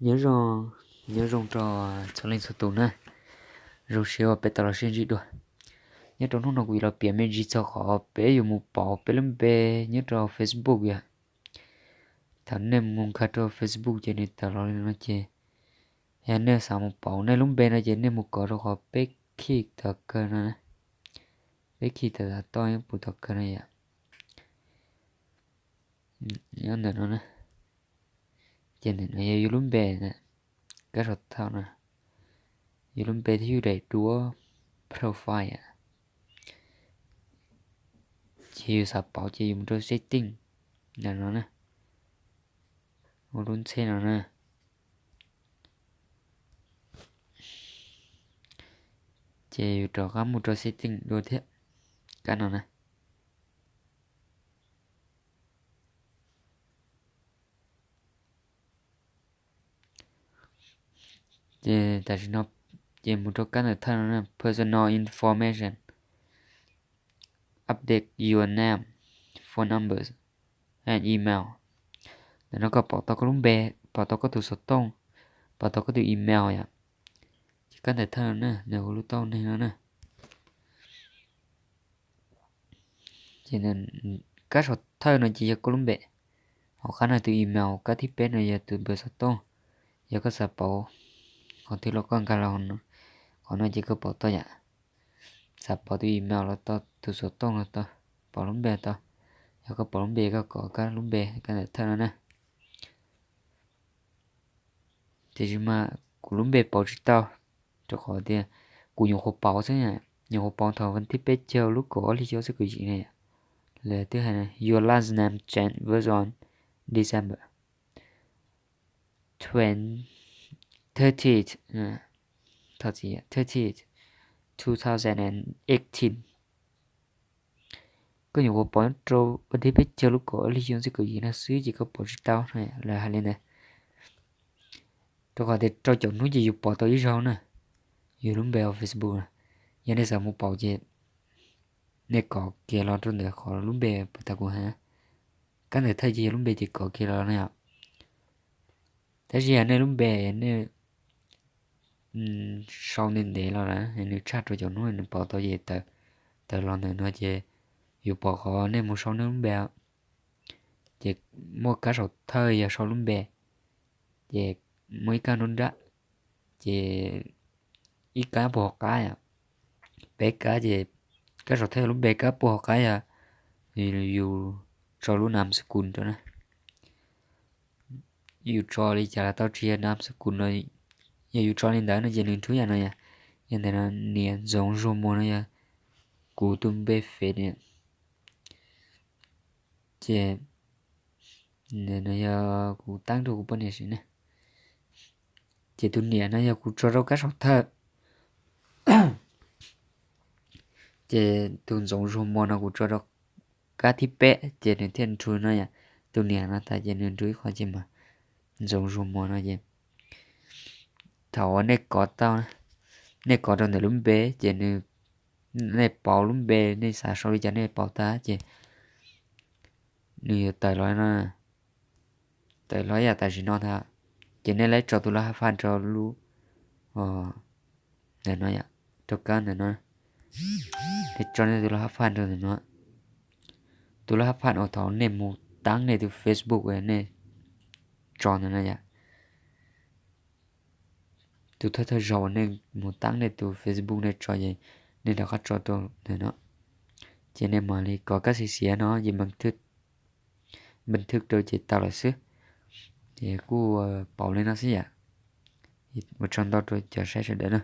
Nyob zoo, nyob zoo rau txhua leej txhua tus na. Zoo siab uas peb tau los sib ntsib dua. Nyob rau hnub no kuv yuav los piav me ntsis txog qhov peb yuav mus pauv peb lub npe nyob rau Facebook yom. Thaum nej mus nkag rau Facebook ces nws tawm los li no ces, yog nej xav mus pauv nej lub npe no ces nej mus kov rau qhov peb khij tom kawg no, peb khij tom tom toj pus tom kawg no yom. Nyob ntawm no na, ces ntawm no yog yus lub npe, kab saum thawj no, yus lub npe thiab yus daim duab, profile. Ces yus xav pauv ces yus mus rau setting ntawm no na, ua lub ntxheb no na. Ces yus rov qab mus rau setting dua thiab, kab no na. Ces tam sim no ces mus rau kab ntawm thawj no na, personal information, update your name, phone numbers and email. Ntawm no koj pauv tau koj lub npe, pauv tau koj tus xov tooj, pauv tau koj tus email yom. Ces kab ntawm thawj no na, nws hu lub tau neeg no na. Ces kab saum thawj no ces yog koj lub npe, hauv qab no tus email, kab thib peb no yog tus npawb xov tooj. Yog koj xav pauv qhov twg los koj nkag los qhov no ces koj pauv tau yom. Xav pauv tus email los tau, tus xov tooj los tau, pauv lub npe tau. Yog koj pauv lub npe koj kov kab lub npe kab ntawm thawj no na. Tiam sis mas kuv lub npe pauv tsis tau, rau qhov tias kuv nyuam qhuav pauv xwb, nyuam qhuav pauv thaum vas thib peb caug lub kaum ob hli xyoo xwb kuv yim ne. Lawv twb hais, your last name change was on December twenty, thirty, thirty, two thousand and eighteen. Koj nyuam qhuav pauv rau vas thib peb caug lub kaum ob hli xyoo xwb kuv yim no xwb ces koj pauv tsis tau, lawv hais li ntawd. Rau qhov tias rau caum hnub ces yus pauv tau ib zaug na, yus lub npe hauv Facebook na. Yog nej xav mus pauv ces nej kov kiag los rau ntawm qhov lub npe puag ta kuv hais, kab ntawm thawj ces yog lub npe ces kov kiag los na yom. Tab sis yog nej lub npe nej sau ntev ntev los na, nws tshaj rau caum hnub nws pauv tau ces tawm los ntawm no ces yus pom qhov nej mus sau nej lub npe. Ces muaj kab saum thawj yog sau lub npe, ces muaj ib kab nruab nrab, ces ib kab puag hauv qab yom. Peb kab ces kab saum thawj yog lub npe, kab puag hauv qab yog yus tso lub nam skum rau na. Yus tso li cas los tau, tsis yog nam skum no, yog yus tso li ntawd no ces nws nrhiav yam no yom. Yog ntawm no niam Ntxoov Zuag Muas no yog kuv tus npe fev niam. Ces no yog kuv teeb rau kuv poj niam siv ne. Ces tus niam no yog kuv tso rau kab saum thawj. Ces tus Ntxoov Zuag Muas no kuv tso rau kab thib peb ces nws thiaj nrhiav no yom. Tus niam no tas ces nws nrhiav ib qho ces mas Ntxoov Zuag Muas no ces thaum uas nej kov tau, nej kov rau ntawm lub npe ces nws, nej pauv lub npe, nej xav sau li cas nej pauv tag ces nws yuav tawm los no, tawm los yam tam sim no ntag. Ces nej lawv tso tus lab hab faj rau lub, ntawm no yom, rau kab ntawm no. Nej tso nej tus lab hab faj rau ntawm no. Tus lab hab faj uas thaum nej mus teeb nej tus Facebook nej tso ntawm no yom. Tus thawj thawj zaug uas nej mus teeb nej tus Facebook nej tso ces nej rov qab tso rau ntawm no. Ces nej mam li kov kab xiav xiav no ces npeej thwj rau ces tau lawm xwb. Ces kuj pauv li no xwb yom. Ua tsaug ntau rau cov saib sawv daws na.